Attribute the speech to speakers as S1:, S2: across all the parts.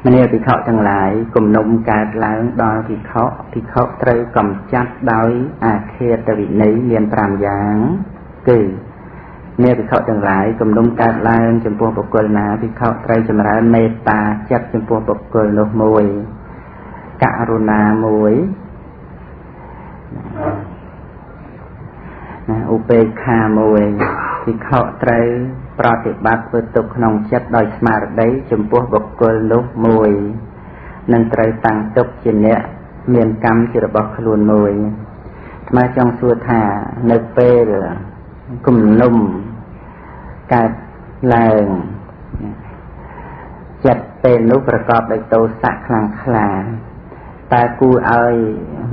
S1: មនាភិក្ខុទាំងឡាយគំនុំកើតឡើងដល់ភិក្ខុភិក្ខុត្រូវកំចាត់ដោយអាឃាតវិន័យមាន5យ៉ាងគឺនាភិក្ខុទាំងឡាយគំនុំកើតឡើងចំពោះបុគ្គលណាភិក្ខុត្រូវចម្រើនមេត្តាចិត្តចំពោះបុគ្គលនោះមួយករុណាមួយណាឧបេក្ខាមួយភិក្ខុត្រូវប្រតិបត្តិធ្វើទុកក្នុងចិត្តដោយស្មារតីចំពោះបុគ្គលនោះមួយនិងត្រូវតាំងទុកជាអ្នកមានកម្មជារបស់ខ្លួនមួយអាត្មាចង់សួរថានៅពេលគំនុំកើតឡើងចិត្តពេលនោះប្រកបដោយទោសៈខ្លាំងក្លាតើគួរឲ្យ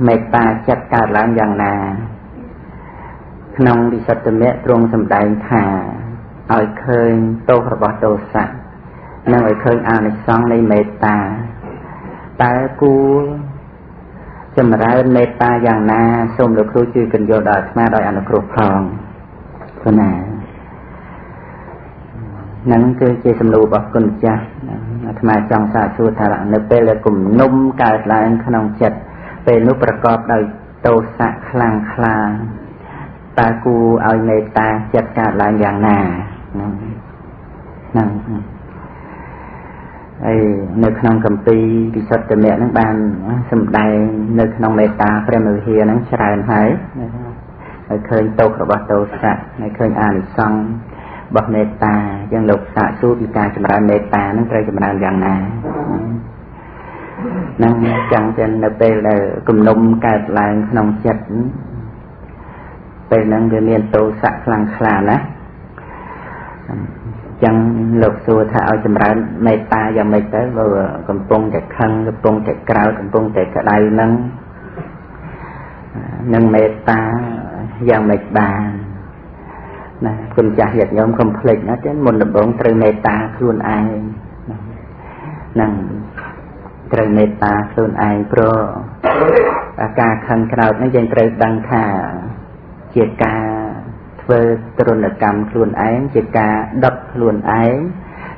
S1: មេត្តាចិត្តកើតឡើងយ៉ាងណាក្នុងវិសុទ្ធិមគ្គទ្រង់សម្ដែងថាឲ្យឃើញទោសរបស់ទោសៈនិងឲ្យឃើញអានិសង្សនៃមេត្តាតើគួរចម្រើនមេត្តាយ៉ាងណាសូមលោកគ្រូជួយពន្យល់ដល់អាត្មាដោយអនុគ្រោះផងព្រោះណានឹងគឺជាសំណួររបស់គុណម្ចាស់អាត្មាចង់សាកសួរថានៅពេលដែលគំនុំកើតឡើងក្នុងចិត្តពេលនោះប្រកបដោយទោសៈខ្លាំងក្លាតើគួរឲ្យមេត្តាចិត្តកើតឡើងយ៉ាងណាហ្នឹងហើយនៅក្នុងគម្ពីរវិសុទ្ធិមគ្គហ្នឹងបានសម្ដែងនៅក្នុងមេត្តាព្រះមវិហារហ្នឹងច្រើនហើយហើយឃើញទោសរបស់ទោសៈហើយឃើញអានិសង្សរបស់មេត្តាយ៉ាងលោកសាកសួរពីការចម្រើនមេត្តាហ្នឹងត្រូវចម្រើនយ៉ាងណាហ្នឹងចឹងចឹងនៅពេលដែលគំនុំកើតឡើងក្នុងចិត្តពេលហ្នឹងវាមានទោសៈខ្លាំងក្លាណាស់ចឹងលោកសួរថាឲ្យចម្រើនមេត្តាយ៉ាងម៉េចទៅបើកំពុងតែខឹងកំពុងតែក្រោធកំពុងតែក្តៅហ្នឹងនឹងមេត្តាយ៉ាងម៉េចបានណាគុណចាស់ញាតិញោមកុំភ្លេចណាចឹងមុនដំបូងត្រូវមេត្តាខ្លួនឯងហ្នឹងត្រូវមេត្តាខ្លួនឯងព្រោះការខឹងក្រោធហ្នឹងយើងត្រូវដឹងថាជាការធ្វើទរណកម្មខ្លួនឯងជាការដុតខ្លួនឯង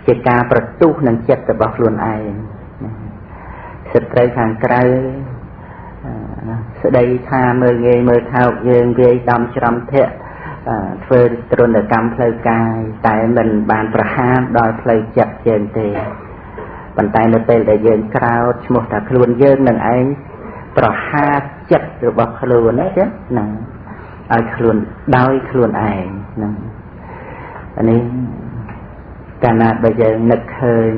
S1: ជាការប្រទុះនឹងចិត្តរបស់ខ្លួនឯងស្ត្រីខាងក្រៅស្ដីថាមើលងាយមើលថោកយើងវាយដំច្រំធាក់ធ្វើទរណកម្មផ្លូវកាយតែមិនបានប្រហារដល់ផ្លូវចិត្តយើងទេប៉ុន្តែនៅពេលដែលយើងក្រោធឈ្មោះថាខ្លួនយើងនឹងឯងប្រហារចិត្តរបស់ខ្លួនណាចាហ្នឹងឲ្យខ្លួនដោយខ្លួនឯងហ្នឹងអានេះកាលណាបើយើងនឹកឃើញ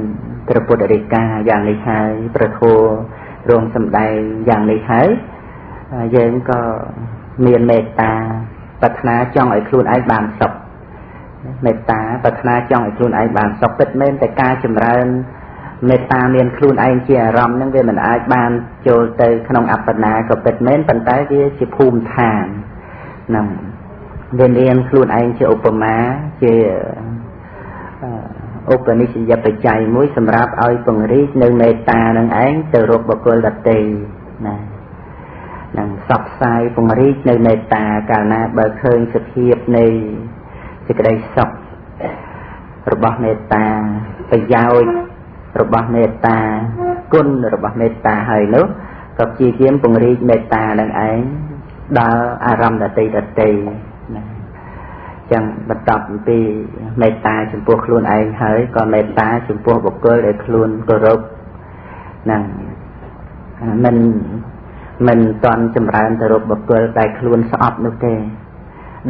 S1: ព្រះពុទ្ធដីកាយ៉ាងនេះហើយព្រះធម៌រងសម្ដែងយ៉ាងនេះហើយយើងក៏មានមេត្តាប្រាថ្នាចង់ឲ្យខ្លួនឯងបានសុខមេត្តាប្រាថ្នាចង់ឲ្យខ្លួនឯងបានសុខពិតមែនតែការចម្រើនមេត្តាមានខ្លួនឯងជាអារម្មណ៍ហ្នឹងវាមិនអាចបានចូលទៅក្នុងអបណាក៏ពិតមែនប៉ុន្តែវាជាភូមិឋានហ្នឹងវាមានខ្លួនឯងជាឧបមាជាឧបនិស្សយបច្ច័យមួយសម្រាប់ឲ្យពង្រីកនៅមេត្តានឹងឯងទៅរកបុគ្គលដទៃណានឹងផ្សព្វផ្សាយពង្រីកនៅមេត្តាកាលណាបើឃើញសភាពនៃសេចក្តីសុខរបស់មេត្តាប្រយោជន៍របស់មេត្តាគុណរបស់មេត្តាហើយនោះក៏ព្យាយាមពង្រីកមេត្តានឹងឯងដល់អារម្មណ៍ដទៃដទៃណាចឹងបន្ទាប់ពីមេត្តាចំពោះខ្លួនឯងហើយក៏មេត្តាចំពោះបុគ្គលដែលខ្លួនគោរពហ្នឹងមិនតន់ចម្រើនទៅរកបុគ្គលដែលខ្លួនស្អប់នោះទេ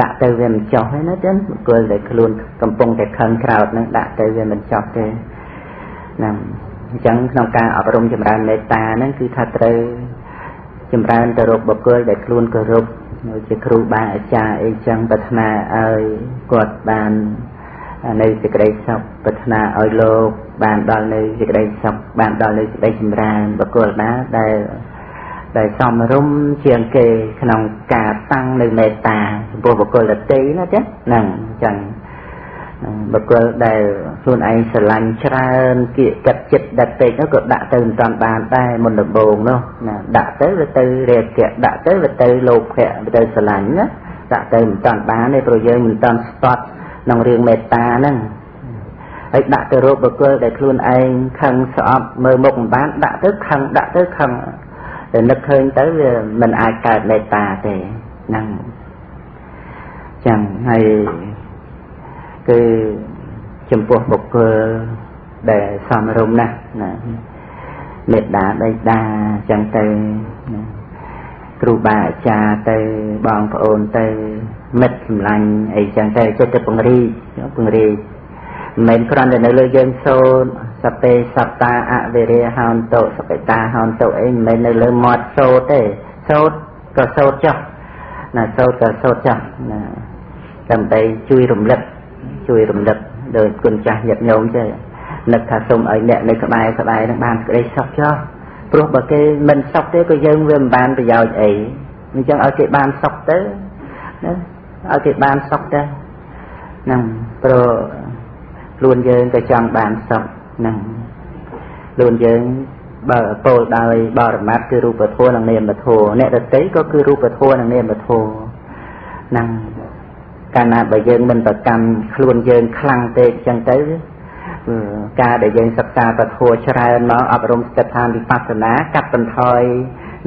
S1: ដាក់ទៅវាមិនចុះទេណាចឹងបុគ្គលដែលខ្លួនកំពុងតែខឹងក្រោធហ្នឹងដាក់ទៅវាមិនចុះទេហ្នឹងអញ្ចឹងក្នុងការអប់រំចម្រើនមេត្តាហ្នឹងគឺថាត្រូវចម្រើនទៅរកបុគ្គលដែលខ្លួនគោរពដូចជាគ្រូបាអាចារ្យអីចឹងប្រាថ្នាឲ្យគាត់បាននៅសេចក្តីសុខប្រាថ្នាឲ្យលោកបានដល់នៅសេចក្តីសុខបានដល់នៅសេចក្តីចម្រើនបុគ្គលណាដែលសមរម្យជាងគេក្នុងការតាំងនៅមេត្តាចំពោះបុគ្គលដទៃណាចាហ្នឹងអញ្ចឹងបុគ្គលដែលខ្លួនឯងស្រឡាញ់ច្រើនគៀកកាត់ចិត្តដិតពេកនោះក៏ដាក់ទៅមិនតាន់បានដែរមុនដំបូងនោះណាដាក់ទៅវាទៅរាគៈដាក់ទៅវាទៅលោភៈវាទៅស្រឡាញ់ណាដាក់ទៅមិនតាន់បានទេព្រោះយើងមិនតាន់ស្ទាត់ក្នុងរឿងមេត្តាហ្នឹង ហើយដាក់ទៅរកបុគ្គលដែលខ្លួនឯងខឹងស្អប់មើលមុខមិនបានដាក់ទៅខឹងដាក់ទៅខឹងតែនឹកឃើញទៅវាមិនអាចកើតមេត្តាទេហ្នឹងចឹងហើយគឺចំពោះបុគ្គលដែលសមរម្យណាស់ណាមេត្តាបិតាចឹងទៅគ្រូបាអាចារ្យទៅបងប្អូនទៅមិត្តសម្លាញ់អីចឹងទៅចិត្តទៅពង្រីកពង្រីកមិនមែនគ្រាន់តែនៅលើយើងសូត្រសពេសត្តាអវិរិយហោនតុសបេតាហោនតុអីមិនមែននៅលើមាត់សូត្រទេសូត្រក៏សូត្រចុះណាសូត្រក៏សូត្រចុះណាដើម្បីជួយរំលឹកជួយរំលឹកដោយគុណចាស់ញាតិញោមចេះនឹកថាសូមឲ្យអ្នកនៅក្បែរក្បែរនឹងបានសេចក្តីសុខចុះព្រោះបើគេមិនសុខទេក៏យើងវាមិនបានប្រយោជន៍អីអញ្ចឹងឲ្យគេបានសុខទៅណាឲ្យគេបានសុខទៅហ្នឹងព្រោះខ្លួនយើងក៏ចង់បានសុខហ្នឹងខ្លួនយើងបើពោលដោយបរមត្តគឺរូបធម៌និងនាមធម៌អ្នកដទៃក៏គឺរូបធម៌និងនាមធម៌ហ្នឹងកាលណាបើយើងមិនប្រកាន់ខ្លួនយើងខ្លាំងពេកអញ្ចឹងទៅការដែលយើងសិក្សាពធច្រើនមកអប់រំស្ថិតឋានវិបស្សនាកាត់បន្ថយ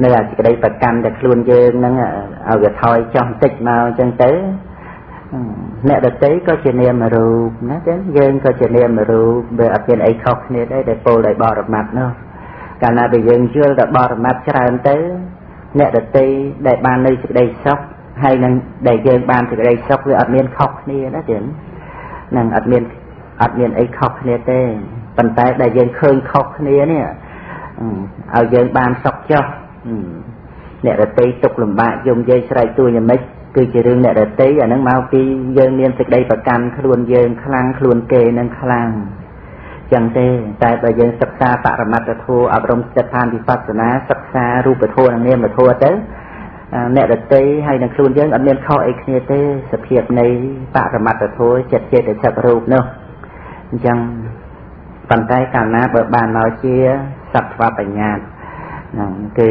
S1: នៅអាសេចក្តីប្រកាន់តែខ្លួនយើងហ្នឹងឲ្យវាថយចុះបន្តិចមកអញ្ចឹងទៅអ្នកដទៃក៏ជានាមរូបណាចឹងយើងក៏ជានាមរូបវាអត់មានអីខុសគ្នាទេដែលពោលដោយបរមត្តនោះកាលណាបើយើងយល់ដល់បរមត្តច្រើនទៅអ្នកដទៃដែលបាននៅសេចក្តីសុខហើយនឹងដែលយើងបានសេចក្តីសុខវាអត់មានខុសគ្នាណាចឹងនឹងអត់មានអីខុសគ្នាទេប៉ុន្តែដែលយើងឃើញខុសគ្នានេះឲ្យយើងបានសុខចុះអ្នកដទៃទុកលំបាកយំយាយស្រែកទួយយ៉ាងម៉េចគឺជារឿងអ្នកដទៃអាហ្នឹងមកពីយើងមានសេចក្តីប្រកាន់ខ្លួនយើងខ្លាំងខ្លួនគេនឹងខ្លាំងចឹងទេតែបើយើងសិក្សាបរមត្តធម៌អប់រំស្ថិតឋានវិបស្សនាសិក្សារូបធម៌និងនាមធម៌ទៅអ្នកដទៃហើយនឹងខ្លួនយើងអត់មានខុសអីគ្នាទេសភាពនៃបរមត្តធម៌ចិត្តចេតសិករូបនោះអញ្ចឹងប៉ុន្តែកាលណាបើបានមកជាសត្វបញ្ញត្តិហ្នឹងគឺ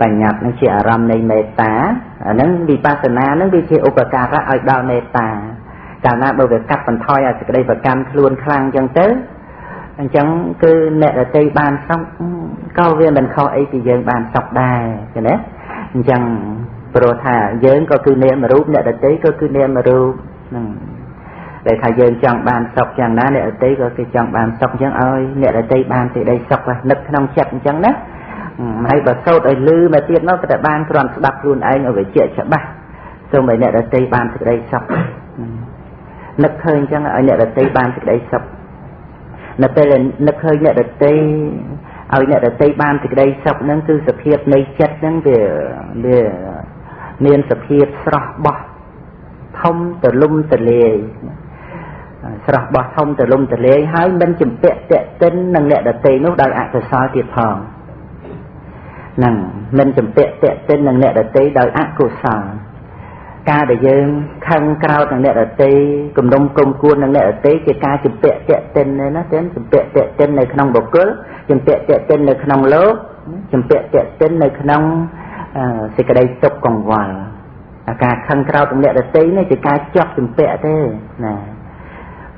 S1: បញ្ញត្តិហ្នឹងជាអារម្មណ៍នៃមេត្តាអាហ្នឹងវិបស្សនាហ្នឹងវាជាឧបការៈឲ្យដល់មេត្តាកាលណាបើវាកាត់បន្ថយឲ្យសេចក្តីប្រកាន់ខ្លួនខ្លាំងអញ្ចឹងទៅអញ្ចឹងគឺអ្នកដទៃបានសុខក៏វាមិនខុសអីពីយើងបានសុខដែរឃើញទេអញ្ចឹងព្រោះថាយើងក៏គឺនាមរូបអ្នកដទៃក៏គឺនាមរូបហ្នឹងដែលថាយើងចង់បានសុខយ៉ាងណាអ្នកដទៃក៏គេចង់បានសុខអញ្ចឹងឲ្យអ្នកដទៃបានសេចក្តីសុខនឹកក្នុងចិត្តអញ្ចឹងណាហើយបើសូត្រឲ្យលឺមកទៀតមកក៏តែបានគ្រាន់ស្ដាប់ខ្លួនឯងឲ្យវាជាច្បាស់សូមឲ្យអ្នកដទៃបានសេចក្តីសុខនឹកឃើញអញ្ចឹងឲ្យអ្នកដទៃបានសេចក្តីសុខនៅពេលនឹកឃើញអ្នកដទៃឲ្យអ្នកដទៃបានសេចក្តីសុខហ្នឹងគឺសភាពនៃចិត្តហ្នឹងវាមានសភាពស្រស់បោះធំទលំទលាយស្រស់បោះធំទលំទលាយហើយមិនជំពាក់ទាក់ទិននឹងអ្នកដទៃនោះដោយអកុសលទៀតផងហ្នឹងមិនជំពាក់ទាក់ទិននឹងអ្នកដទៃដោយអកុសលការដែលយើងខឹងក្រោធនឹងអ្នកដទៃគំនុំគុំគួននឹងអ្នកដទៃជាការជំពាក់ទាក់ទិនណាទេជំពាក់ទាក់ទិននៅក្នុងបុគ្គលជំពាក់ទាក់ទិននៅក្នុងលោកជំពាក់ទាក់ទិននៅក្នុងសេចក្តីទុក្ខកង្វល់ការខឹងក្រោធនឹងអ្នកដទៃនេះជាការជាប់ជំពាក់ទេណា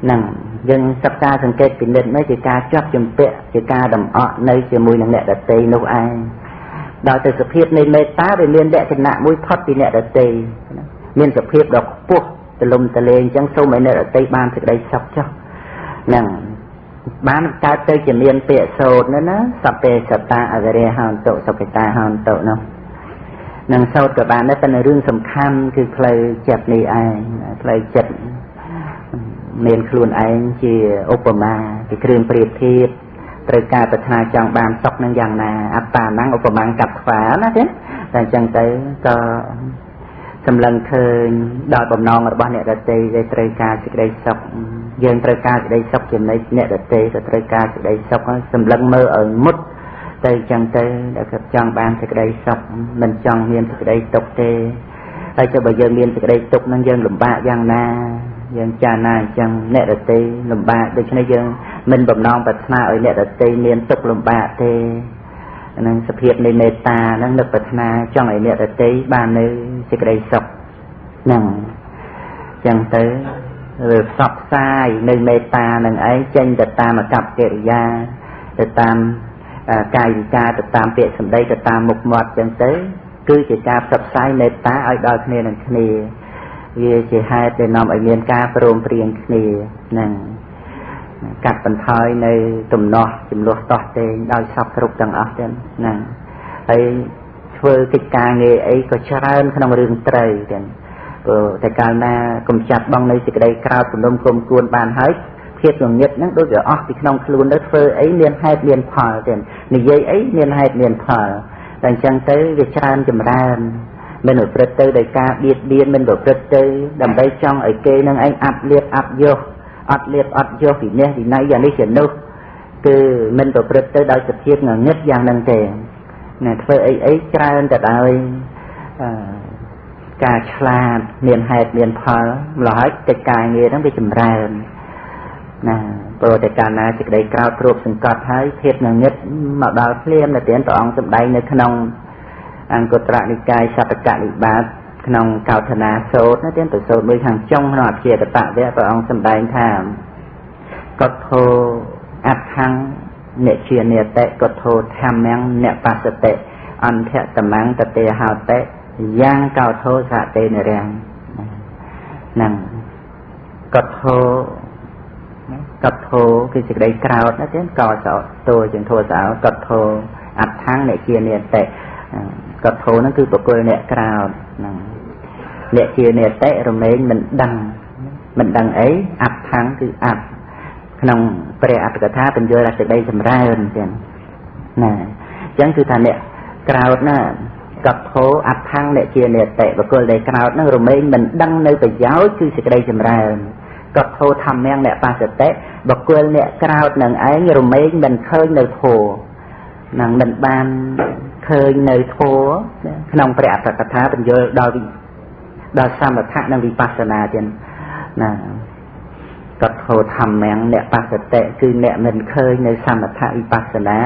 S1: ហ្នឹងយើងសិក្សាសង្កេតពិនិត្យមើលជាការជាប់ជំពាក់ជាការដំអក់នៅជាមួយនឹងអ្នកដទៃនោះឯងដល់ទៅសភាពនៃមេត្តាវាមានលក្ខណៈមួយផុតពីអ្នកដទៃមានសភាពដ៏ខ្ពស់ទលំទលាយអញ្ចឹងសូមឲ្យអ្នកដទៃបានសេចក្តីសុខចុះហ្នឹងបានកើតទៅជាមានពាក្យសូត្រនោះណាសពេសតាអវិរិយហន្តុសុគតាហន្តុនោះនឹងសូត្រក៏បានដែរប៉ុន្តែរឿងសំខាន់គឺផ្លូវចិត្តនេះឯងផ្លូវចិត្តមានខ្លួនឯងជាឧបមាជាគ្រឿងប្រៀបធៀបត្រូវការប្រាថ្នាចង់បានសុខនឹងយ៉ាងណាអត្តានំឧបមាកត្វាណាទេតែអញ្ចឹងទៅក៏សម្លឹងឃើញដល់បំណងរបស់អ្នកដទៃដែលត្រូវការសេចក្តីសុខយើងត្រូវការសេចក្តីសុខចំណេញអ្នកដទៃក៏ត្រូវការសេចក្តីសុខសម្លឹងមើលឲ្យមុតទៅអញ្ចឹងទៅដែលគាត់ចង់បានសេចក្តីសុខមិនចង់មានសេចក្តីទុក្ខទេហើយចុះបើយើងមានសេចក្តីទុក្ខនឹងយើងលំបាកយ៉ាងណាយើងចារណាអញ្ចឹងអ្នកដទៃលំបាកដូច្នេះយើងមិនបំណងប្រាថ្នាឲ្យអ្នកដទៃមានទុក្ខលំបាកទេនឹងសភាពនៃមេត្តានឹងនឹកប្រាថ្នាចង់ឲ្យអ្នកដទៃបាននៅសេចក្តីសុខហ្នឹងអញ្ចឹងទៅ ឬផ្សព្វផ្សាយនៅមេត្តានឹងឯងចេញទៅតាមអកប្បកិរិយាទៅតាមកាយវិការទៅតាមពាក្យសម្ដីទៅតាមមុខមាត់ចឹងទៅគឺជាការផ្សព្វផ្សាយមេត្តាឲ្យដល់គ្នានឹងគ្នាវាជាហេតុដែលនាំឲ្យមានការព្រមព្រៀងគ្នានឹងកាត់បន្ថយនៅទំនាស់ចំនួនតោះតេងដោយសពគ្រប់ទាំងអស់ទាំងហ្នឹងហើយធ្វើកិច្ចការងារអីក៏ច្រើនក្នុងរឿងត្រូវទាំងព្រោះតែកាលណាកំចាត់បងនៅសេចក្តីក្រោធគំនុំគុំគួនបានហើយភាពងងឹតហ្នឹងដូចវាអស់ពីក្នុងខ្លួនទៅធ្វើអីមានហេតុមានផលទាំងនិយាយអីមានហេតុមានផលតែអញ្ចឹងទៅវាច្រើនចម្រើនមិនប្រព្រឹត្តទៅដោយការបៀតបៀនមិនប្រព្រឹត្តទៅដើម្បីចង់ឲ្យគេនឹងឯងអាប់លៀបអាប់យោអត់លៀបអត់យោវិន័យវិន័យយ៉ាងនេះជានោះគឺមិនប្រព្រឹត្តទៅដោយសភាពងងឹតយ៉ាងហ្នឹងទេណាធ្វើអីអីច្រើនទៅដោយការឆ្លាតមានហេតុមានផលម្ល៉េះហើយកិច្ចការងារហ្នឹងវាចម្រើនណាព្រោះតែកាលណាសេចក្តីក្រោធគ្របសង្កត់ហើយភាពងងឹតមកដល់ភ្លាមនៅទានព្រះអង្គសម្ដែងនៅក្នុងអង្គត្រនិកាយសតកនិបាតក្នុងកោធនាសូត្រណាទានប្រសូតមួយខាងចុងក្នុងអភិយតវៈព្រះអង្គសម្ដែងថាកថោអដ្ឋੰអ្នកជានិតិកថោធម្មំអ្នកបស្សតិអន្ធតមੰតទេហោតិយ៉ាងកោធោសហតេនរាំងហ្នឹងកថោកថោគឺសេចក្តីក្រោធណាទេកោសោតួជាងធោសោកថោអដ្ឋੰអ្នកជានិតិកថោហ្នឹងគឺបុគ្គលអ្នកក្រោធហ្នឹងអ្នកជានិតិរមែងមិនដឹងមិនដឹងអីអដ្ឋੰគឺអត្តក្នុងព្រះអត្ថកថាបញ្យល់ថាសេចក្តីចម្រើនចឹងណាអញ្ចឹងគឺថាអ្នកក្រោធណាកថោអដ្ឋੰអ្នកជានិតិបុគ្គលដែលក្រោធហ្នឹងរមែងមិនដឹងនៅប្រយោជន៍គឺសេចក្តីចម្រើនកថោធម្មំអ្នកបស្សតិបុគ្គលអ្នកក្រោធនឹងឯងរមែងមិនឃើញនៅធម៌នឹងមិនបានឃើញនៅធម៌ក្នុងព្រះអត្ថកថាបញ្យល់ដល់សមថៈនិងវិបស្សនាចឹងណាកថោធម្មំអ្នកបស្សតិគឺអ្នកមិនឃើញនៅសមថៈវិបស្សនា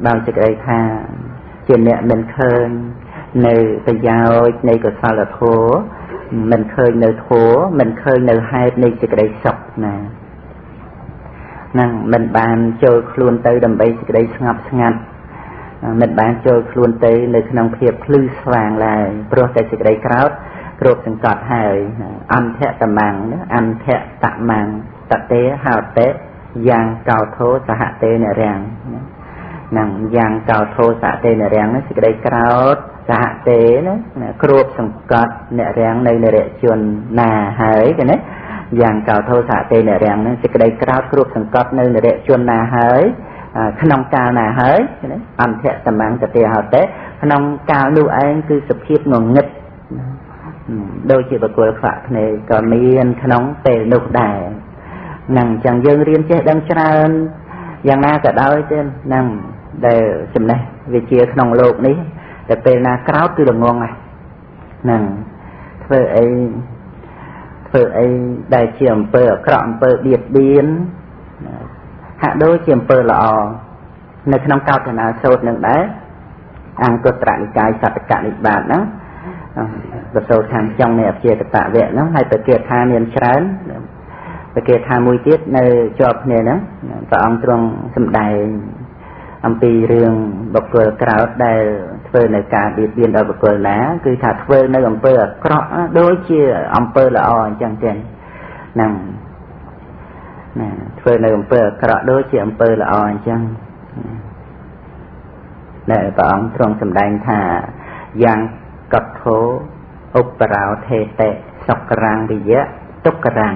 S1: ដោយសេចក្តីថាជាអ្នកមិនឃើញនៅប្រយោជន៍នៃកុសលធម៌មិនឃើញនៅធម៌មិនឃើញនៅហេតុនៃសេចក្តីសុខណាហ្នឹងមិនបានចូលខ្លួនទៅដើម្បីសេចក្តីស្ងប់ស្ងាត់មិនបានចូលខ្លួនទៅនៅក្នុងភាពភ្លឺស្វាងឡើយព្រោះតែសេចក្តីក្រោធគ្របសង្កត់ហើយអន្ធតមੰអន្ធតមੰតទេហោតិយ៉ាងកោធោសហតេនរាំងហ្នឹងយ៉ាងកោធោសហតេនរាំងសេចក្តីក្រោធសហតេណាគ្របសង្កត់អ្នករាំងនៅនរជនណាហើយគេណាយ៉ាងកោធោសហតេនរាំងហ្នឹងសេចក្តីក្រោធគ្របសង្កត់នៅនរជនណាហើយក្នុងកាលណាហើយណាអន្ធតមੰតទេហោតិក្នុងកាលនោះឯងគឺសភាពងងឹតដូចជាបុគ្គលខ្វាក់ភ្នែកក៏មានក្នុងពេលនោះដែរហ្នឹងចឹងយើងរៀនចេះដឹងច្រើនយ៉ាងណាក៏ដោយទេហ្នឹងដែលចំណេះវិជ្ជាក្នុងโลกនេះតែពេលណាក្រោធគឺល្ងងហ្នឹងធ្វើអីដែលជាអំពើអាក្រក់អំពើបៀតបៀនហាក់ដូចជាអំពើល្អនៅក្នុងកោធនាសូត្រនឹងដែរអង្គត្រនិកាយសតកនិបាតហ្នឹងប្រសូតខាងចុងនៃអព្យាកតវៈហ្នឹងហើយប្រគាថាមានច្រើនប្រគាថាមួយទៀតនៅជាប់គ្នាហ្នឹងព្រះអង្គទ្រង់សម្ដែងអំពីរឿងបុគ្គលក្រោធដែលធ្វើនៅការបៀតបៀនដល់បុគ្គលណាគឺថាធ្វើនៅអំពើអាក្រក់ដូចជាអំពើល្អអញ្ចឹងទេហ្នឹងណាធ្វើនៅអំពើអាក្រក់ដូចជាអំពើល្អអញ្ចឹងដែលព្រះអង្គទ្រង់សម្ដែងថាយ៉ាងកថោឧបរោធេតិសុក្រាំងវិយៈទុក្រាំង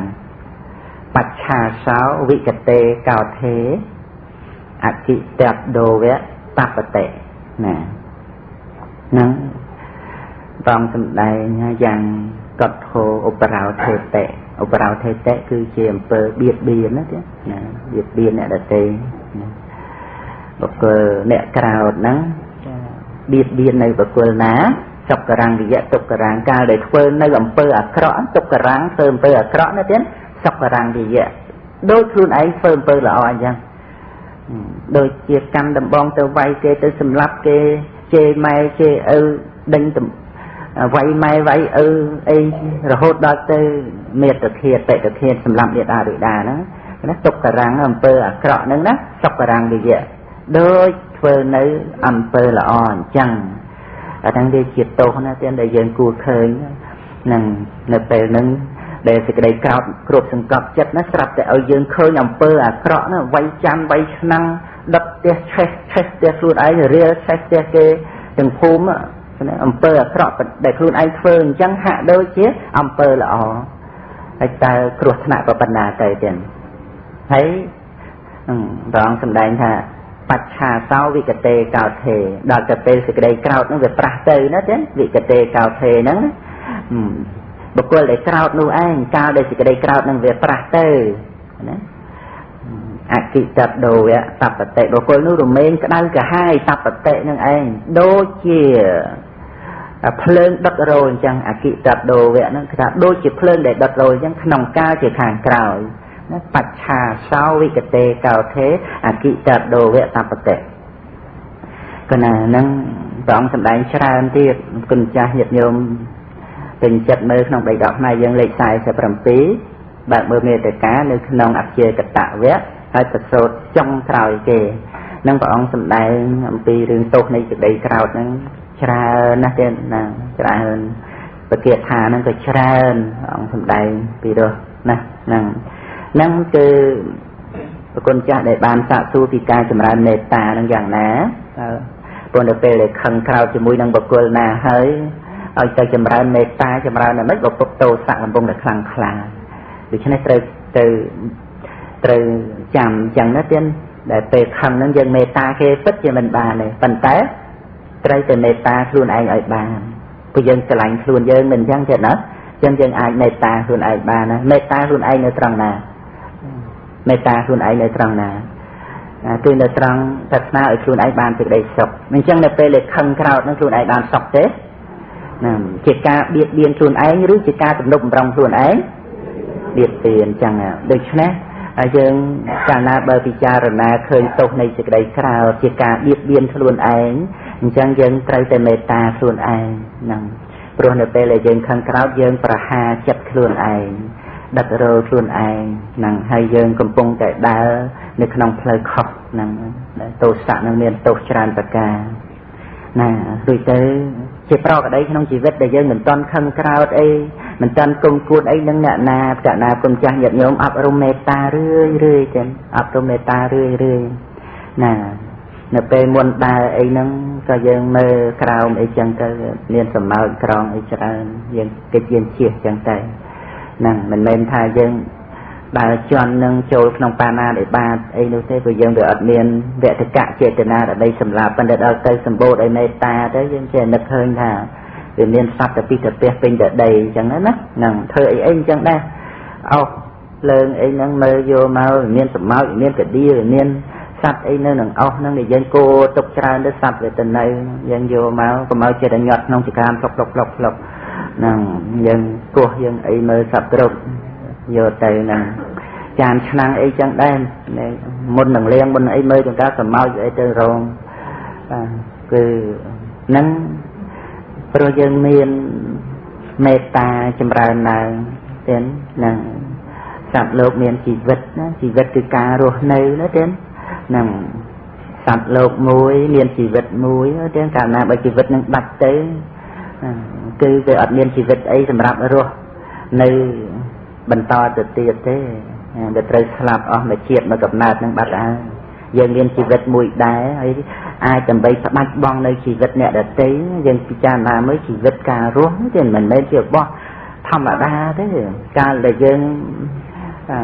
S1: បច្ឆាសោវិកតេកោធេអគិតដោវៈតបតិណាហ្នឹងបងសម្ដែងយ៉ាងកថោឧបរោធេតិឧបរោធេតិគឺជាអំពើបៀតបៀនណាទេណាបៀតបៀនអ្នកដទៃបុគ្គលអ្នកក្រោធហ្នឹងបៀតបៀននៅបុគ្គលណាសុក្រាំងវិយៈទុក្រាំងកាលដែលធ្វើនៅអំពើអាក្រក់ទុក្រាំងធ្វើអំពើអាក្រក់ណាទៀតសុក្រាំងវិយៈដូចខ្លួនឯងធ្វើអំពើល្អអញ្ចឹងដូចជាកម្មដំបងទៅវាយគេទៅសម្លាប់គេជេរម៉ែជេរឪដេញ វាយម៉ែវាយឪអីរហូតដល់ទៅមេត្តធាតបេតធាតសម្រាប់មេដារិដាហ្នឹងណាទុក្ករាំងអំពើអាក្រក់ហ្នឹងណាសុក្ករាំងវិយៈដូចធ្វើនៅអំពើល្អអញ្ចឹងអាហ្នឹងវាជាទោសណាទៀតដែលយើងគួរឃើញនឹងនៅពេលហ្នឹងដែលសេចក្តីក្រោធគ្រប់សង្កត់ចិត្តណាស្រាប់តែឲ្យយើងឃើញអំពើអាក្រក់ណាវាយចាំវាយឆ្នាំងដុតផ្ទះឆេះឆេះផ្ទះខ្លួនឯងរៀលឆេះផ្ទះគេទាំងភូមិណាអំពើអាក្រក់ដែលខ្លួនឯងធ្វើអញ្ចឹងហាក់ដូចជាអំពើល្អហើយតើគ្រោះថ្នាក់ប៉ុណ្ណាទៅទៀតហើយព្រះអង្គសម្ដែងថាបច្ឆាសោវិកតេកោថេដល់ទៅពេលសេចក្តីក្រោធហ្នឹងវាប្រះទៅណាទៀតវិកតេកោថេហ្នឹងបុគ្គលដែលក្រោធនោះឯងកាលដែលសេចក្តីក្រោធហ្នឹងវាប្រះទៅណាអគិតដោវៈតបតិបុគ្គលនោះរមែងក្តៅក្រហាយតបតិនឹងឯងដូចជាភ្លើងដុតរោលអញ្ចឹងអគិតដោវៈហ្នឹងគឺថាដូចជាភ្លើងដែលដុតរោលអញ្ចឹងក្នុងកាលជាខាងក្រោយណាបច្ឆាសោវិកតេកោថេអគិតដោវៈតបតិកណាហ្នឹងព្រះអង្គសម្ដែងច្រើនទៀតគុណចាស់ញាតិញោមពេញចិត្តមើលក្នុងបៃដកខ្មែរយើងលេខ47បើកមើលមេត្តានៅក្នុងអព្យាកតវៈហើយប្រសូតចុងក្រោយគេនឹងព្រះអង្គសម្ដែងអំពីរឿងទោសនៃសេចក្តីក្រោធហ្នឹងច្រើនណាស់ទៀតណាច្រើនប្រគាថាហ្នឹងក៏ច្រើនព្រះអង្គសម្ដែងពីរោះណាស់ហ្នឹងហ្នឹងគឺប្រគុណចាស់ដែលបានសាកសួរពីការចម្រើនមេត្តាហ្នឹងយ៉ាងណាព្រោះនៅពេលដែលខឹងក្រោធជាមួយនឹងបុគ្គលណាហើយឲ្យទៅចម្រើនមេត្តាចម្រើនតែម៉េចបើពុកទោសៈកំពុងតែខ្លាំងក្លាដូច្នេះត្រូវទៅត្រូវចាំអញ្ចឹងណាទៀតដែលពេលខឹងហ្នឹងយើងមេត្តាគេពិតជាមិនបានទេប៉ុន្តែត្រូវតែមេត្តាខ្លួនឯងឲ្យបានព្រោះយើងស្រឡាញ់ខ្លួនយើងមិនអញ្ចឹងទេណាអញ្ចឹងយើងអាចមេត្តាខ្លួនឯងបានណាមេត្តាខ្លួនឯងនៅត្រង់ណាមេត្តាខ្លួនឯងនៅត្រង់ណាគឺនៅត្រង់ប្រាថ្នាឲ្យខ្លួនឯងបានសេចក្តីសុខអញ្ចឹងនៅពេលដែលខឹងក្រោធហ្នឹងខ្លួនឯងបានសុខទេណាជាការបៀតបៀនខ្លួនឯងឬជាការទំនុកបំរុងខ្លួនឯងបៀតបៀនអញ្ចឹងដូច្នេះហើយយើងកាលណាបើពិចារណាឃើញទោសនៃសេចក្តីក្រោធជាការបៀតបៀនខ្លួនឯងអញ្ចឹងយើងត្រូវតែមេត្តាខ្លួនឯងហ្នឹងព្រោះនៅពេលដែលយើងខឹងក្រោធយើងប្រហារចិត្តខ្លួនឯងដិតរោលខ្លួនឯងហ្នឹងហើយយើងកំពុងតែដើរនៅក្នុងផ្លូវខុសហ្នឹងទោសៈនឹងមានទោសច្រើនប្រការណាដូចទៅជាប្រកដីក្នុងជីវិតដែលយើងមិនទាន់ខឹងក្រោធអីមិនទាន់គុំគួនអីនឹងអ្នកណាកណាគុំចាស់ញាតិញោមអប់រំមេត្តារឿយរឿយចឹងអប់រំមេត្តារឿយរឿយណានៅពេលមុនដើរអីហ្នឹងក៏យើងមើលក្រោមអីចឹងទៅមានសម្ោចក្រងអីច្រើនយើងកិច្ចយើងជៀសចឹងទៅហ្នឹងមិនមែនថាយើងដើរជន់នឹងចូលក្នុងបាណានិបាតអីនោះទេព្រោះយើងវាអត់មានវតកៈចេតនាដើម្បីសម្លាប់ប៉ុន្តែដល់ទៅសម្បូរដោយមេត្តាទៅយើងចេះនឹកឃើញថាវាមានសត្វទៅពីទៅផ្ទះពេញទៅដីអញ្ចឹងណាហ្នឹងធ្វើអីអីអញ្ចឹងដែរអោសលើងអីហ្នឹងមើលយកមកមានសម្ោចមានកដៀមានសត្វអីនៅនឹងអោសហ្នឹងដែលយើងគោទុកច្រើនទៅសត្វវាទៅនៅយើងយកមកកុំឲ្យចេះតែញាត់ក្នុងចក្រាមផ្លុកផ្លុកផ្លុកផ្លុកហ្នឹងយើងគោះយើងអីមើលសត្វគ្រប់យកទៅហ្នឹងចានឆ្នាំងអីចឹងដែរមុននឹងលាងមុនអីមើលចង្ការសម្ោចអីទៅរងបាទគឺហ្នឹងព្រោះយើងមានមេត្តាចម្រើនឡើងទៀតហ្នឹងសត្វលោកមានជីវិតណាជីវិតគឺការរស់នៅណាទៀតហ្នឹងសត្វលោកមួយមានជីវិតមួយទៀតកាលណាបើជីវិតនឹងបាត់ទៅគឺវាអត់មានជីវិតអីសម្រាប់រស់នៅបន្តទៅទៀតទេវាត្រូវស្លាប់អស់មួយជាតិមួយកំណើតនឹងបាត់ហើយយើងមានជីវិតមួយដែរហើយអាចដើម្បីផ្ដាច់បងនៅជីវិតអ្នកដទៃយើងពិចារណាមើលជីវិតការរស់ទេមិនមែនជារបស់ធម្មតាទេកាលដែលយើង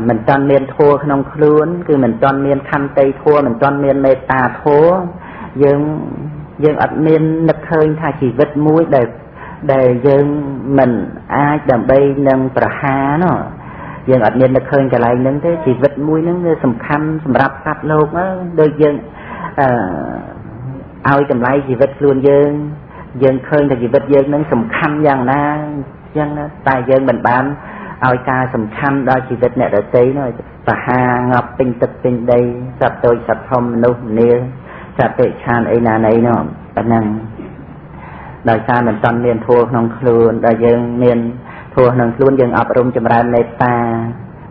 S1: មិនទាន់មានធម៌ក្នុងខ្លួនគឺមិនទាន់មានខន្តីធម៌មិនទាន់មានមេត្តាធម៌យើងអត់មាននឹកឃើញថាជីវិតមួយដែលយើងមិនអាចដើម្បីនឹងប្រហារនោះយើងអត់មាននឹកឃើញកន្លែងហ្នឹងទេជីវិតមួយហ្នឹងវាសំខាន់សម្រាប់សត្វលោកដូចយើងឲ្យតម្លៃជីវិតខ្លួនយើងយើងឃើញថាជីវិតយើងហ្នឹងសំខាន់យ៉ាងណាអញ្ចឹងណាតែយើងមិនបានឲ្យការសំខាន់ដល់ជីវិតអ្នកដទៃនោះប្រហារងាប់ពេញទឹកពេញដីសត្វតូចសត្វធំមនុស្សម្នាសត្វតិឆានអីណាណីនោះប៉ុណ្ណឹង ដោយសារមិនទាន់មានធម៌ក្នុងខ្លួនដល់យើងមានធម៌ក្នុងខ្លួនយើងអប់រំចម្រើនមេត្តា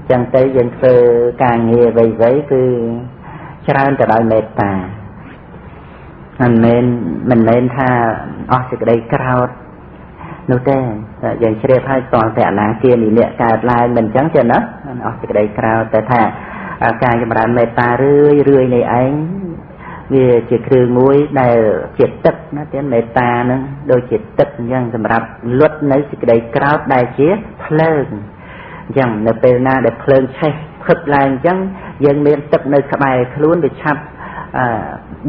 S1: ចឹងទៅយើងធ្វើការងារអ្វីៗគឺច្រើនទៅដោយមេត្តាមិនមែនថាអស់សេចក្តីក្រោធនោះទេតែយើងជ្រាបហើយតតែអនាគានិមៈកើតឡើងមិនចឹងទេណាអស់សេចក្តីក្រោធតែថាការចម្រើនមេត្តារឿយរឿយនេះឯងវាជាគ្រឿងមួយដែលជាទឹកណាទៀតមេត្តាហ្នឹងដូចជាទឹកអញ្ចឹងសម្រាប់លុតនៅសេចក្តីក្រោធដែលជាភ្លើងអញ្ចឹងនៅពេលណាដែលភ្លើងឆេះភឹបឡើងអញ្ចឹងយើងមានទឹកនៅក្បែរខ្លួនវាឆាប់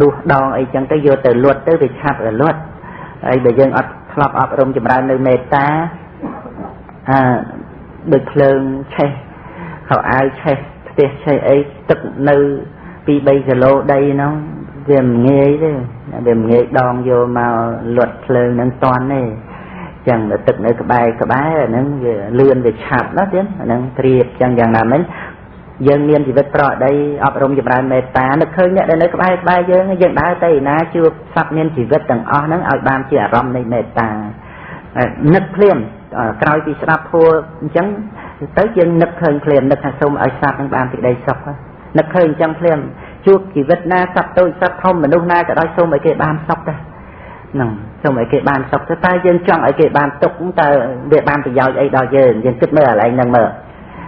S1: ដួសដងអីចឹងទៅយកទៅលុតទៅវាឆាប់រលត់ហើយបើយើងអត់ធ្លាប់អប់រំចម្រើននៅមេត្តាដូចភ្លើងឆេះខោអាវឆេះផ្ទះឆេះអីទឹកនៅ2-3គីឡូដីហ្នឹងវាមិនងាយទេវាមិនងាយដងយកមកលុតភ្លើងហ្នឹងតាន់ទេចឹងទឹកនៅក្បែរក្បែរអាហ្នឹងវាលឿនវាឆាប់ណាស់ទៀតអាហ្នឹងត្រៀបចឹងយ៉ាងណាមិញយើងមានជីវិតប្រកដីអប់រំចម្រើនមេត្តានឹកឃើញអ្នកដែលនៅក្បែរក្បែរយើងយើងដើរទៅណាជួបសត្វមានជីវិតទាំងអស់ហ្នឹងឲ្យបានជាអារម្មណ៍នៃមេត្តានឹកភ្លាមក្រោយពីស្ដាប់ធម៌អញ្ចឹងទៅយើងនឹកឃើញភ្លាមនឹកថាសូមឲ្យសត្វហ្នឹងបានសេចក្តីសុខនឹកឃើញអញ្ចឹងភ្លាមជួបជីវិតណាសត្វតូចសត្វធំមនុស្សណាក៏ដោយសូមឲ្យគេបានសុខដែរហ្នឹងសូមឲ្យគេបានសុខទៅតែយើងចង់ឲ្យគេបានទុក្ខតើវាបានប្រយោជន៍អីដល់យើងយើងគិតមើលកន្លែងហ្នឹងមើល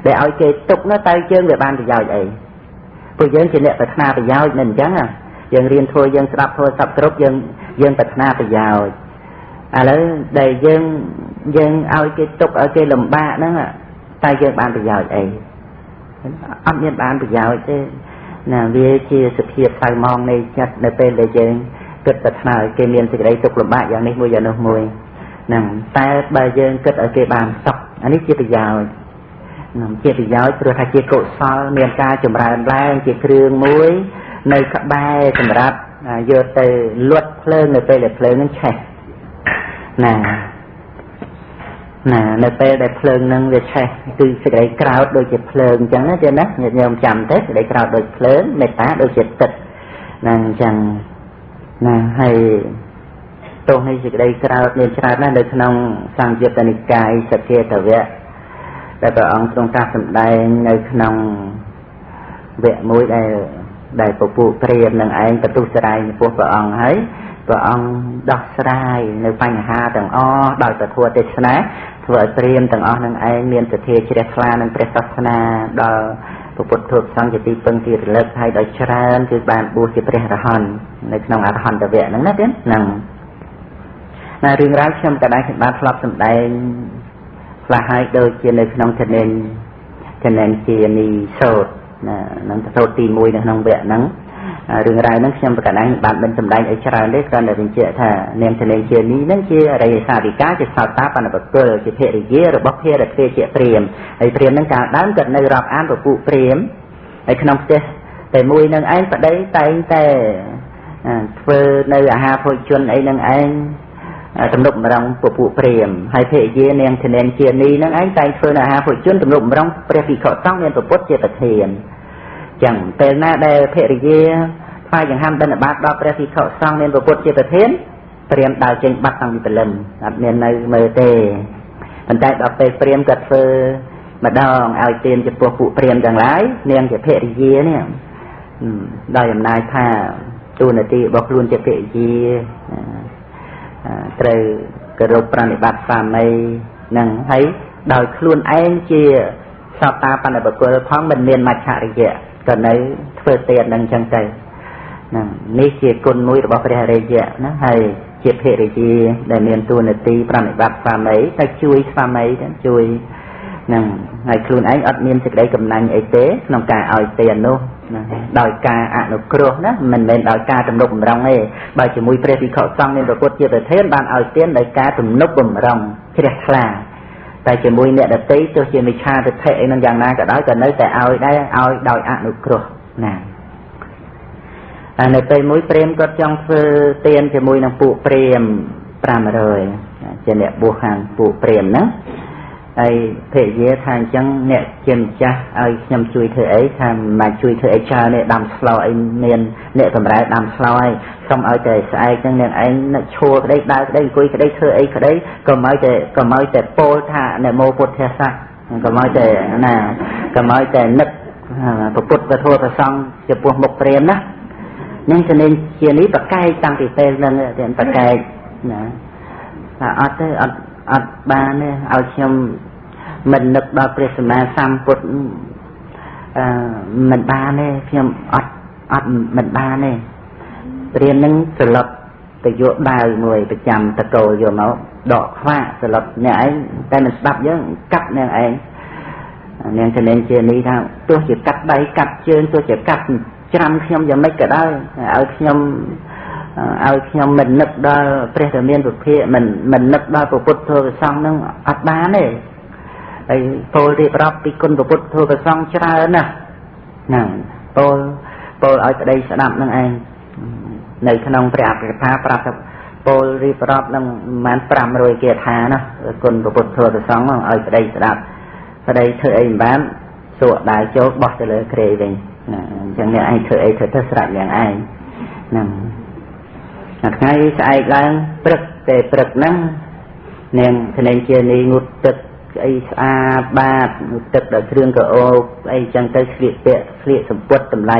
S1: ដែលឲ្យគេទុកនោះតើយើងវាបានប្រយោជន៍អីពួកយើងជាអ្នកប្រាថ្នាប្រយោជន៍មិនអញ្ចឹងយើងរៀនធ្វើយើងស្ដាប់ធ្វើសពគ្រប់យើងប្រាថ្នាប្រយោជន៍ឥឡូវដែលយើងឲ្យគេទុកឲ្យគេលំបាកហ្នឹងតើយើងបានប្រយោជន៍អីអត់មានបានប្រយោជន៍ទេណាវាជាសភាពសៅមងនៃចិត្តនៅពេលដែលយើងគិតប្រាថ្នាឲ្យគេមានសេចក្តីទុក្ខលំបាកយ៉ាងនេះមួយយ៉ាងនោះមួយហ្នឹងតែបើយើងគិតឲ្យគេបានសុខអានេះជាប្រយោជន៍ជាប្រយោជន៍ព្រោះថាជាកុសលមានការចម្រើនឡើងជាគ្រឿងមួយនៅក្បែរសម្រាប់យកទៅលុតភ្លើងនៅពេលដែលភ្លើងនឹងឆេះណាណានៅពេលដែលភ្លើងនឹងវាឆេះគឺសេចក្តីក្រោធដូចជាភ្លើងអញ្ចឹងណាចេះណាញាតិញោមចាំទេសេចក្តីក្រោធដូចភ្លើងមេត្តាដូចជាទឹកណាអញ្ចឹងណាហើយទោសនៃសេចក្តីក្រោធមានច្រើនណាស់នៅក្នុងសង្យុត្តនិកាយសកេតវៈដែលព្រះអង្គទ្រង់ត្រាស់សម្ដែងនៅក្នុងវគ្គមួយដែលពពួកព្រាហ្មណ៍នឹងឯងបន្ទុះស្រាយចំពោះព្រះអង្គហើយព្រះអង្គដោះស្រាយនៅបញ្ហាទាំងអស់ដោយពធទេសនាធ្វើឲ្យព្រាហ្មណ៍ទាំងអស់នឹងឯងមានសទ្ធាជ្រះថ្លានឹងព្រះសាសនាដល់ព្រះពុទ្ធធម៌សង្ឃជាទីពឹងទីរលឹកហើយដោយច្រើនគឺបានបួសជាព្រះអរហន្តនៅក្នុងអរហន្តវគ្គហ្នឹងណាទៀតហ្នឹងណារឿងរ៉ាវខ្ញុំក៏ដែរខ្ញុំបានធ្លាប់សម្ដែងខ្លះហើយដូចជានៅក្នុងធនេនជានីសោតណានឹងសោតទី1នៅក្នុងវគ្គហ្នឹងរឿងរ៉ាវហ្នឹងខ្ញុំប្រកាសបានមិនសម្ដែងឲ្យច្រើនទេគ្រាន់តែបញ្ជាក់ថានាងធនេនជានីហ្នឹងជាអរិយសាវិកាជាសោតាបណ្ឌបុគ្គលជាភរិយារបស់ភារទ្វាជាព្រាហ្មណ៍ហើយព្រាហ្មណ៍ហ្នឹងកាលដើមគាត់នៅរាប់អានពពួកព្រាហ្មណ៍ហើយក្នុងផ្ទះតែមួយនឹងឯងប្តីតែងតែធ្វើនៅអាហារភោជនអីនឹងឯងទំនុកម្រងពពួកព្រាហ្មណ៍ហើយភរិយានាងធនេនជានីនឹងឯងតែងធ្វើនៅអាហារភោជនទំនុកម្រងព្រះភិក្ខុសង្ឃមានព្រះពុទ្ធជាប្រធានចឹងពេលណាដែលភរិយាថ្វាយចង្ហាន់បិណ្ឌបាតដល់ព្រះភិក្ខុសង្ឃមានព្រះពុទ្ធជាប្រធានព្រាហ្មណ៍ដើរចេញបាត់តាំងពីព្រលឹមអត់មាននៅមើលទេប៉ុន្តែដល់ពេលព្រាហ្មណ៍គាត់ធ្វើម្ដងឲ្យទានចំពោះពួកព្រាហ្មណ៍ទាំងឡាយនាងជាភរិយានេះដោយអំណាចថាតួនាទីរបស់ខ្លួនជាភរិយាត្រូវគោរពប្រណិប័តស្វាមីនឹងហើយដោយខ្លួនឯងជាសោតាបណ្ឌបុគ្គលផងមិនមានមច្ឆរិយៈក៏នៅធ្វើទាននឹងចឹងទៅហ្នឹងនេះជាគុណមួយរបស់ព្រះអរិយៈណាហើយជាភរិយាដែលមានតួនាទីប្រណិប័តស្វាមីតែជួយស្វាមីទៅជួយហ្នឹងហើយខ្លួនឯងអត់មានសេចក្តីកំណាញ់អីទេក្នុងការឲ្យទាននោះណាដោយការអនុគ្រោះណាមិនមែនដោយការទំនុកបំរុងទេបើជាមួយព្រះភិក្ខុសង្ឃមានព្រះពុទ្ធជាប្រធានបានឲ្យទានដោយការទំនុកបំរុងជ្រះថ្លាតែជាមួយអ្នកដទៃទោះជាមិច្ឆាទិដ្ឋិអីនឹងយ៉ាងណាក៏ដោយក៏នៅតែឲ្យដែរឲ្យដោយអនុគ្រោះណាហើយនៅពេលមួយព្រាហ្មណ៍គាត់ចង់ធ្វើទានជាមួយនឹងពួកព្រាហ្មណ៍500ជាអ្នកបួសខាងពួកព្រាហ្មណ៍ហ្នឹង ហើយភរិយាថាអញ្ចឹងអ្នកជាម្ចាស់ឲ្យខ្ញុំជួយធ្វើអីថាមិនជួយធ្វើអីច្រើនទេដាំស្លអីមានអ្នកកម្រើដាំស្លហើយសូមឲ្យតែស្អែកហ្នឹងអ្នកឯងឈួរក្តីដើរក្តីអង្គុយក្តីធ្វើអីក្តីកុំឲ្យតែពោលថានមោពុទ្ធាសៈកុំឲ្យតែណាកុំឲ្យតែនឹកពុទ្ធពធប្រសង្ឃចំពោះមុខព្រាមណានឹងជំនាញជានេះប្រកែកតាំងពីពេលហ្នឹងតែប្រកែកណាថាអត់ទេអត់បានទេឲ្យខ្ញុំមិននឹកដល់ព្រះសម្មាសម្ពុទ្ធមិនបានទេខ្ញុំអត់មិនបានទេព្រាមនឹងស្លុតទៅយកដាវមួយប្រចាំតកូលយកមកដកខ្វាក់ស្លុតអ្នកឯងតែមិនស្ដាប់យើងកាត់អ្នកឯងនាងជំនាញជានេះថាទោះជាកាត់ដៃកាត់ជើងទោះជាកាត់ច្រាំខ្ញុំយ៉ាងម៉េចក៏ដោយឲ្យខ្ញុំមិននឹកដល់ព្រះរាមាពុទ្ធមិននឹកដល់ព្រះពុទ្ធធម៌ព្រះសង្ឃនឹងអត់បានទេហើយពោលរៀបរាប់ពីគុណព្រះពុទ្ធធម៌ព្រះសង្ឃច្រើនណាស់ណាពោលឲ្យប្តីស្ដាប់នឹងឯងនៅក្នុងព្រះអភិថាប្រាប់ថាពោលរៀបរាប់នឹងប្រហែល500គាថាណាគុណព្រះពុទ្ធធម៌ព្រះសង្ឃឲ្យប្តីស្ដាប់ប្តីធ្វើអីមិនបានសួរដាវចូលបោះទៅលើគ្រែវិញណាអញ្ចឹងអ្នកឯងធ្វើអីធ្វើទៅស្រេចយ៉ាងឯងហ្នឹងថ្ងៃស្អែកឡើងព្រឹកតែព្រឹកហ្នឹងនាងធនេជានីងូតទឹកអីស្អាតបាតងូតទឹកដល់គ្រឿងក្រអូបអីចឹងទៅស្លៀកពាក់ស្លៀកសម្ពុតតម្លៃ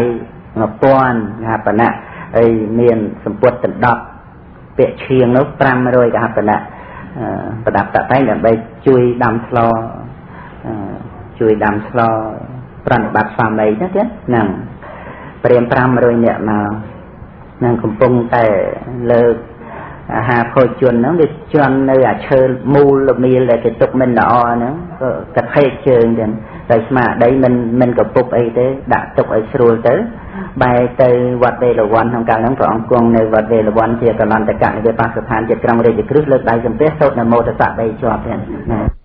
S1: 1000កហបណៈអីមានសម្ពុតដណ្ដប់ពាក់ឈៀងនោះ500កហបណៈប្រដាប់តាក់តែងដើម្បីជួយដាំស្លប្រណិប័តស្វាមីហ្នឹងទៀតហ្នឹងព្រាម500នាក់មកនឹងកំពុងតែលើកអាហារភោជនហ្នឹងវាជន់នៅអាឈើមូលលមៀលដែលគេទុកមិនល្អហ្នឹងក៏កថេកជើងទៀតតែស្មារតីមិនកពុបអីទេដាក់ទុកឲ្យស្រួលទៅបែរទៅវត្តវេលវ័នក្នុងកាលហ្នឹងព្រះអង្គគង់នៅវត្តវេលវ័នជាកលន្តកនិវាសស្ថានជាក្រុងរាជក្រឹសលើកដៃសំពះសូត្រនមោតស្សៈបីជាប់ទៀតណា។